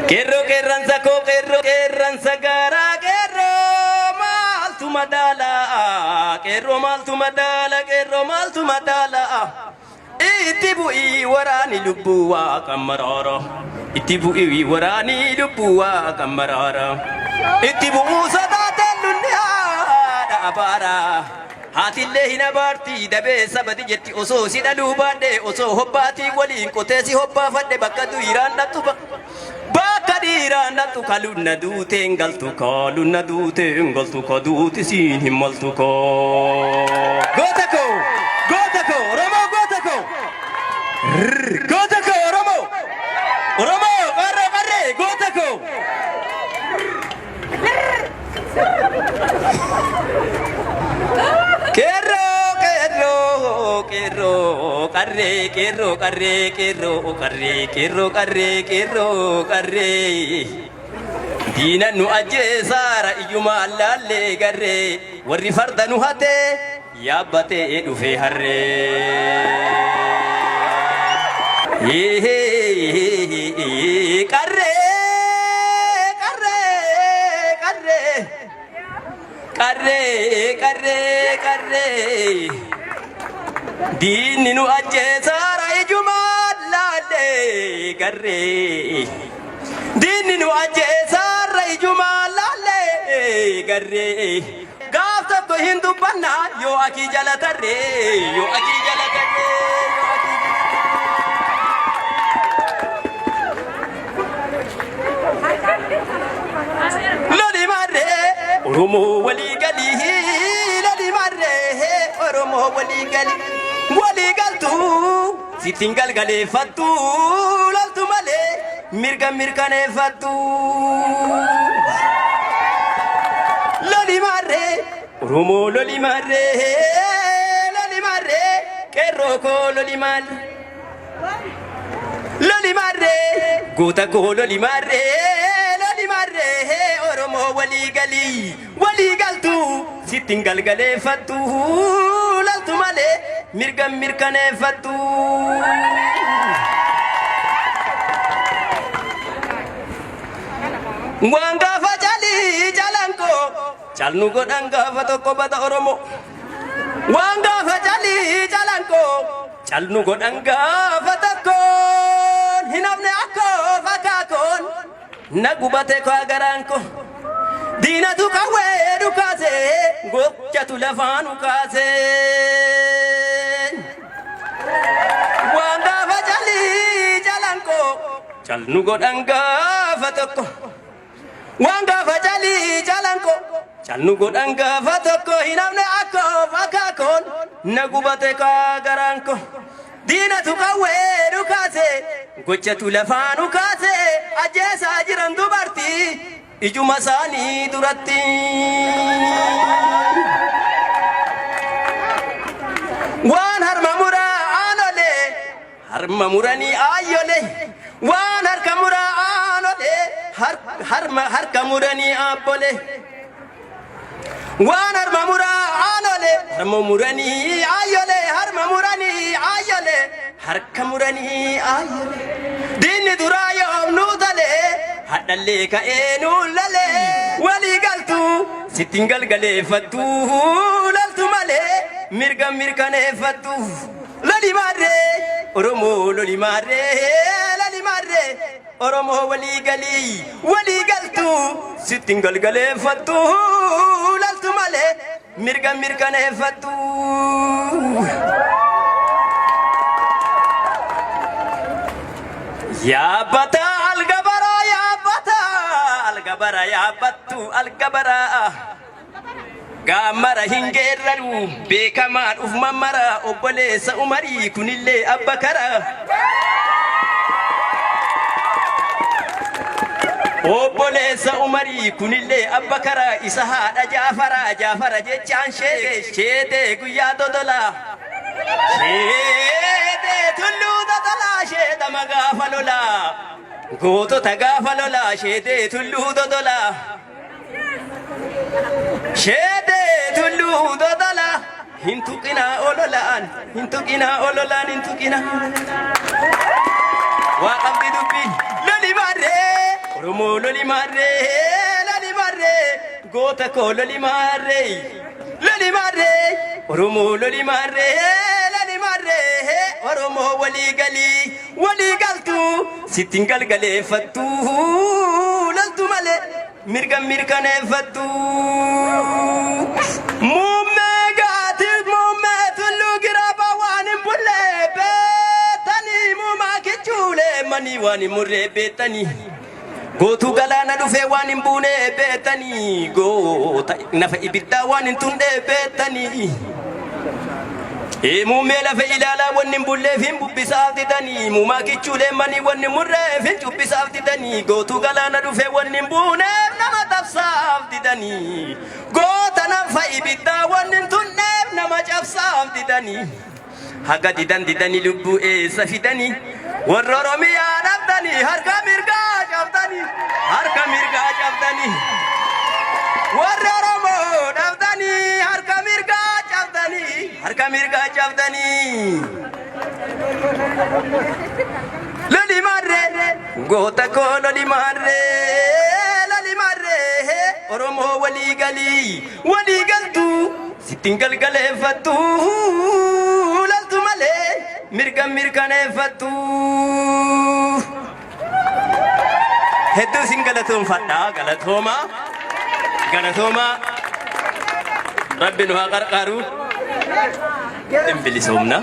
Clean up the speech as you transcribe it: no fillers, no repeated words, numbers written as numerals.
Qeerroo qeerransa koo qeerroo qeerransa gaaraa qeerroo maaltu madaala qeerroo maaltu madaala qeerroo maaltu madaala itti bu'ii waraani lubbuu waaqan maraara itti bu'ii waraani lubbuu waaqan maraara itti bu'uu sodaateen lunni haadha abaara haatillee hin abaarti dabee sabati jetti osoo si dhaluu baadhe osoo hobbaatii waliin qotee si hobbaafadhe bakka dhiiraan dhattu bakka dhiiraan dhattu kalunna duuteen galtu kalunna duuteen galtu ka duuti siin hin maltu koo. Goota koo goota koo Oromoo goota koo goota koo Oromoo Oromoo qarree qarree goota koo. Qeerroo qeerroo qeerroo qarree qeerroo qarree qeerroo qarree qeerroo qarree qeerroo qarree diina nu ajjeesaara iyyuma allaallee garree warri farda nu hatee yaabbatee dhufee harree. Qarree qarree qarree qarree qarree qarree diinni nu ajjeesaara ijumaan laallee garree diinni nu ajjeesaara ijumaan laallee garree gaaf tokko hin dubbannaa yoo akii jala tarree yoo akii jala tarree yoo akii jala Loli marree Oromoo walii galii loli marree Oromoo walii galii walii galtu sittiin galgaleeffattu loltu malee mirga mirkaneeffattu. Loli marree Oromoo loli marree loli marree qeerroo koo loli marree. Loli marree goota koo loli marree loli marree Oromoo walii galii walii galtu sittiin galgaleeffattu loltu malee mirga mirkaneeffattu. Waan gaafa calii calanqoo calnu godhan gaafa tokko bada Oromoo. Waan gaafa calii calanqoo calnu godhan gaafa tokkoon hin hafne akkoof akaakoon na gubate kaa garaan koo. Diinatu qawwee dhukaase gochatu lafaa nu kaase. Waan gaafa calii calanqoo calnu godhan gaafa tokko. Waan gaafa calii calanqoo calnu godhan gaafa tokko hin hafne akkoof akaakoon na gubate kaa garaan koo. Diinatu qawwee dhukaase gochatu lafaa nu kaase ajjeesaa jiran dubartii ijuma isaanii duratti. Waan harma muraa aanolee harma muranii aayyolee waan harka muraa aanolee harma harka muranii aabbolee. Waan harma muraa aanolee harma muranii aayyolee harma muranii aayyolee harka muranii aayyolee. Diinni duraa yoom nuu talee hadhallee ka'ee nuu lalee walii galtu sittiin galgaleeffattu laltu malee mirga mirkaneeffattu. Loli maarree Oromoo loli maarree loli maarree Oromoo walii galii walii galtu sittiin galgaleeffattu laltu malee mirga mirkaneeffattu. Yaabbata algabaraa yaabbata algabara yaabbattu algabaraa. Gaammara hin geerraru beekamaan uf mammara obboleessa Umarii kunillee abba kara. Obboleessa Umarii kunillee abba kara isa haadha Jaafara Jaafara jechaan sheede sheede guyyaa dodolaa. Sheede tulluu dodolaa sheedama gaafa lolaa. Gootota gaafa lolaa sheedee tulluu dodolaa. Sheedee tulluu dodolaa hin tuqinaa ololaan hin tuqinaa ololaan hin tuqinaa. Waa qabdi dubbiin loli maarree. Oromoo loli maarree loli maarree goota koo loli maarree loli maarree Oromoo loli maarree loli maarree Oromoo walii galii walii galtu sittiin galgaleeffattu loltu malee mirga mirkaneeffattu. Muummee gaati muummee tulluu giraabaa waan hin bulle beektanii muumaa kichuulee manii waan hin murree beektanii. Gootuu galaana dhufee waan hin buune beektanii goota nafa ibiddaa waan hin tunne beektanii. Muummee lafa ilaalaa wanni hin bulleef hin bubbisaaf didanii muumaa kichuulee manii wanni murreef hin cubbisaaf didanii gootuu galaana dhufee wanni hin buuneef nama tabsaaf didanii goota nafa ibiddaa wanni hin tunneef nama cabsaaf didanii haga didan didanii lubbuu eessa fidanii warra Oromiyaa dhabdanii harka mirgaa cabdanii harka mirgaa cabdanii warra Oromoo dhabdanii harka mirgaa cabdanii harka mirgaa cabdanii. Loli maarree goota koo loli maarree loli maarree Oromoo walii galii walii galtu sittiin galgaleeffattu laltu malee mirga mirkaneeffattu. Hedduu isin galatoomfadha galatooma galatooma rabbi nu haa qarqaaru hin bilisoomna.